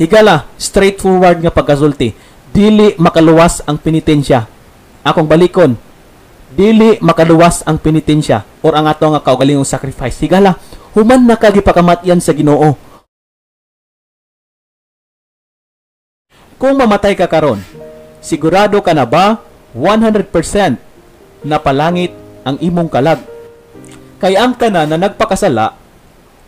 Higala, straightforward nga pagkasulti. Dili makaluwas ang penitensya. Akong balikon, dili makaluwas ang penitensya or ang ato nga kaugalingong sacrifice. Higala, human na ka gipakamatyan sa Ginoo. Kung mamatay ka karon, sigurado ka na ba 100% na palangit ang imong kalag? Kay ang tanan na nagpakasala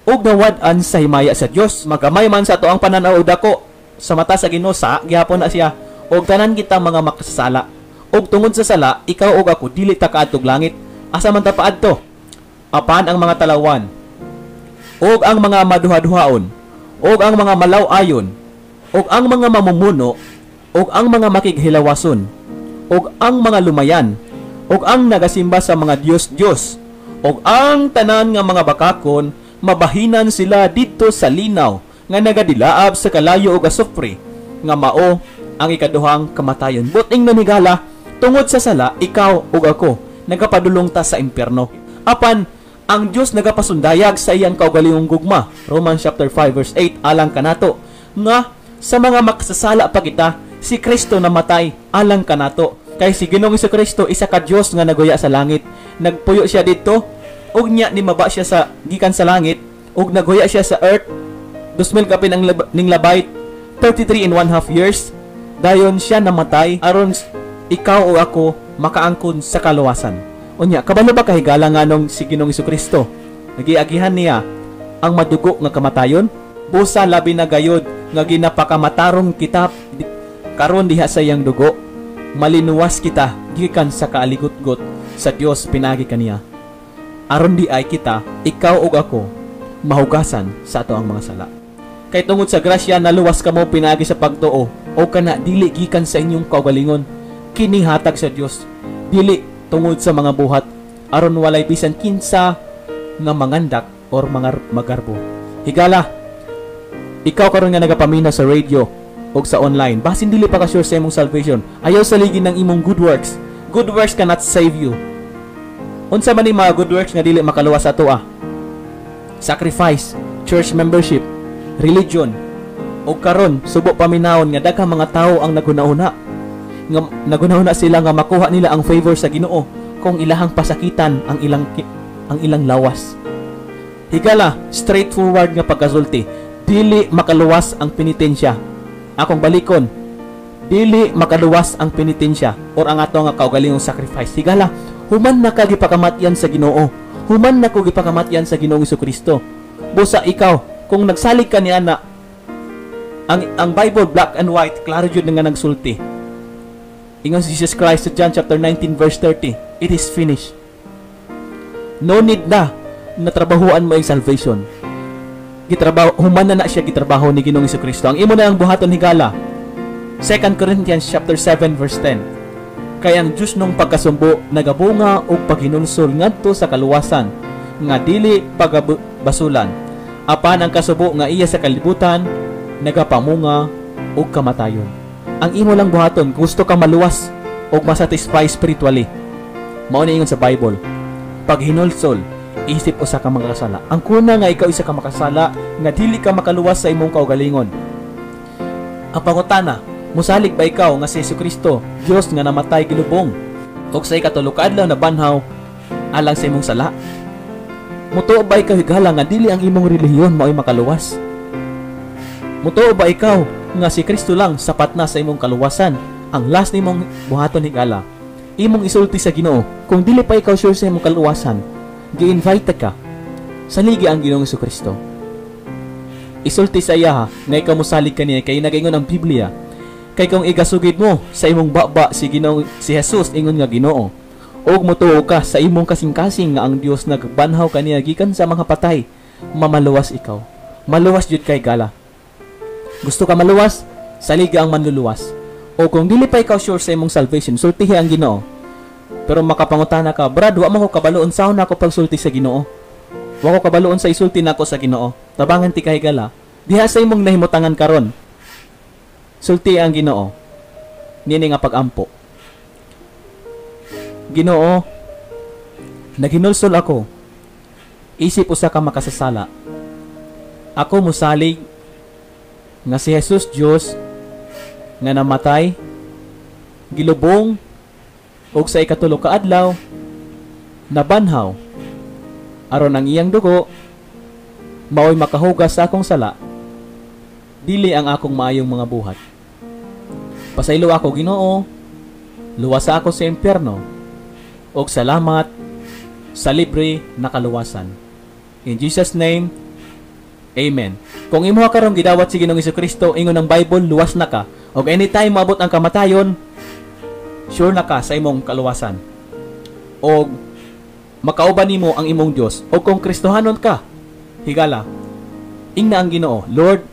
ug nawad-an sa himaya sa Dios, magamay man sa ato ang pananaw dako sa mata sa Ginoo, sa gihapon na siya, ug tanan kita mga makasasala. Ug tungod sa sala, ikaw ug ako dili ta kaadtog langit. Asa man ta paadto? Apan ang mga talawan, ug ang mga maduha-duhaon, ug ang mga malaw-ayon, ug ang mga mamumuno, ug ang mga makighilawason, ug ang mga lumayan, ug ang nagasimba sa mga Dios-Dios, ug ang tanan nga mga bakakon, mabahinan sila didto sa linaw nga nagadilaab sa kalayo ug asufre, nga mao ang ikaduhang kamatayon. Buting nanigala, tungod sa sala, ikaw ug ako nagapadulong ta sa impyerno. Apan ang Dios nagapasundayag sa iyang kaugalingong gugma, Romans chapter 5 verse 8, alang kanato nga sa mga makasasala pa kita, si Kristo namatay alang kanato. Kay si Ginoong Kristo isa ka Dios nga naguya sa langit. Nagpuyo siya didto ug nya nimaba siya sa gikan sa langit ug naguya siya sa earth 2000 kapin ang ning labay, 33 and 1/2 years. Dayon siya namatay aron ikaw o ako makaangkon sa kaluwasan. Unya, kabalo ba kahigala nganong si Ginoong Kristo nagiagihan niya ang madugo nga kamatayon? Busa labi na gayod nga ginapakamatarong kita karon diha sa iyang dugo, malinuwas kita gikan sa kaaligutgot sa Dios pinagi kaniya. Aron di ay kita, ikaw ug ako, mahugasan sa ato ang mga sala. Kay tungod sa grasya naluwas kamo pinaagi sa pagtuo, o kana dili gikan sa inyong kaugalingon, kini hatag sa Dios, dili tungod sa mga buhat, aron walay bisan kinsa nga mangandak or mga magarbo. Higala, ikaw karon nga nagapamina sa radio og sa online, basin dili pa ka sure sa imong salvation, ayaw saligin ng imong good works. Good works cannot save you. Unsa man ni mga good works nga dili makaluwas sa atoa? Sacrifice, church membership, religion. O karon subo paminawon nga daghang mga tawo ang naghuna-huna. Nga naghuna-huna sila nga makuha nila ang favor sa Ginoo kung ilahang pasakitan ang ilang lawas. Higala, straightforward nga pagkasulti, dili makaluwas ang penitensya. Akong balikon, dili makaluwas ang penitensya or ang ato nga kaugalingong sacrifice. Higala, human na ka gipakamatyan sa Ginoo. Human na ko gipakamatyan sa Ginoong Kristo. Busa ikaw, kung nagsalig ka ni ana, ang Bible black and white, klaro jud nga nagsulti. Ingon si Jesus Christ sa John chapter 19 verse 30, it is finished. No need na natrabahuan mo ang salvation. Gitrabaho, human na na siya gitrabaho ni Ginoong Kristo. Ang imo na ang buhaton, higala. 2 Corinthians chapter 7 verse 10. Kay ang Diyos nung pagkasumbo nagabunga og paghinulsol ngadto sa kaluwasan nga dili pagabasulan, apan ang kasubo nga iya sa kalibutan nagapamunga og kamatayon. Ang imo lang buhaton, gusto ka maluwas og masatisfy spiritually, mao ni ingon sa Bible, paghinulsol isip usa ka makasala. Ang kuna nga ikaw isa ka makasala nga dili ka makaluwas sa imong kaugalingon. Ang pangutana, musalig ba ikaw nga si Jesucristo, Dios nga namatay gilubong ug sa ikatulo ka adlaw nabanhaw alang sa imong sala? Mutuo ba ikaw, higala, nga dili ang imong relihiyon mao'y makaluwas? Mutuo ba ikaw nga si Kristo lang sapat na sa imong kaluwasan? Ang last nimong buhaton, higala, imong isulti sa Ginoo. Kung dili pa ikaw sure sa imong kaluwasan, gi-invite ka, saligi ang Ginoong Jesucristo. Isulti sa iya nga ikaw mosalig kaniya, kay nagaingon ang Biblia, kay kung igasugid mo sa imong baba si Ginoong si Jesus ingon nga Ginoo, ug motuo ka sa imong kasing-kasing nga ang Dios nagbanhaw kaniya gikan sa mga patay, mamaluwas ikaw. Maluwas jud kay gala. Gusto ka maluwas? Saliga ang manluluwas. O kung dili pa ikaw sure sa imong salvation, sultihi ang Ginoo. Pero makapangutana ka, Brad, wa man ko kabalo unsaon nako pagsulti sa Ginoo. Wa ko kabaloon sa isulti nako sa Ginoo. Tabangan ti kahigala. Diha sa imong nahimutangan karon, sulti ang Ginoo. Nini nga pagampo. Ginoo, naghinulsol ako. Isip usa ka makasasala. Ako mosalig Nga si Jesus Dios nga namatay, gilubong, ug sa ikatulo ka adlaw nabanhaw aron ang iyang dugo maoy makahugas sa akong sala, dili ang akong maayong mga buhat. Pasaylo ako, Ginoo, luwasa ako sa impyerno, ug salamat sa libre na kaluwasan. In Jesus' name, amen. Kung imo karon gidawat si Ginoong Kristo, ingon ang Bible, luwas na ka. Og anytime maabot ang kamatayon, sure na ka sa imong kaluwasan. Og makauban nimo ang imong Dios. Og kung Kristohanon ka, higala, ingna ang Ginoo, "Lord,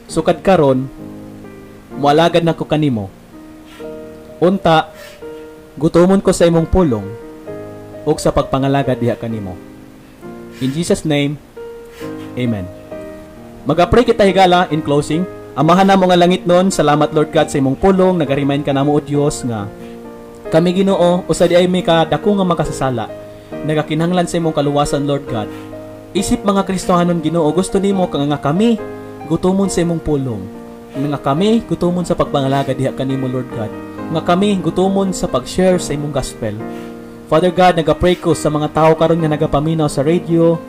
sukad karon moalagad na ko kanimo. Unta gutomon ko sa imong pulong ug sa pagpangalagad diha kanimo." In Jesus' name, amen. Maga-pray kita, higala, in closing. Amahan namo nga langitnon, salamat, Lord God, sa imong pulong. Naga-remind ka namo, o Dios, nga kami, Ginoo, usa diay mi ka dako nga makasasala. Nagakinahanglan sa imong kaluwasan, Lord God. Isip mga Kristohanon, Ginoo, gusto nimo nga kami gutomon sa imong pulong. Nga kami gutomon sa pagpangalagad diha kanimo, Lord God. Nga kami gutomon sa pag-share sa imong gospel. Father God, naga-pray ko sa mga tao karon nga nagapaminaw sa radio.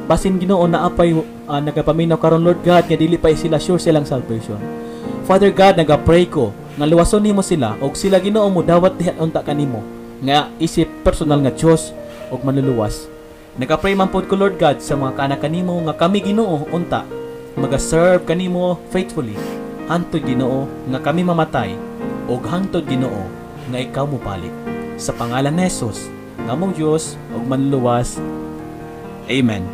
Basin, Ginoo, naa pay nagapaminaw karon, Lord God, nga dili pa sila sure silang salvation. Father God, naga-pray ko nga luwason nimo sila og sila, Ginoo, mo dawat diha unta kanimo nga isip personal nga Dios ug manluluwas. Naga-pray man pod ko, Lord God, sa mga kaanak kanimo nga kami, Ginoo, unta maga-serve kanimo faithfully hantod, Ginoo, nga kami mamatay ug hangtod, Ginoo, nga ikaw mobalik. Sa pangalan ni Jesus, nga among Dios ug manluluwas. Amen.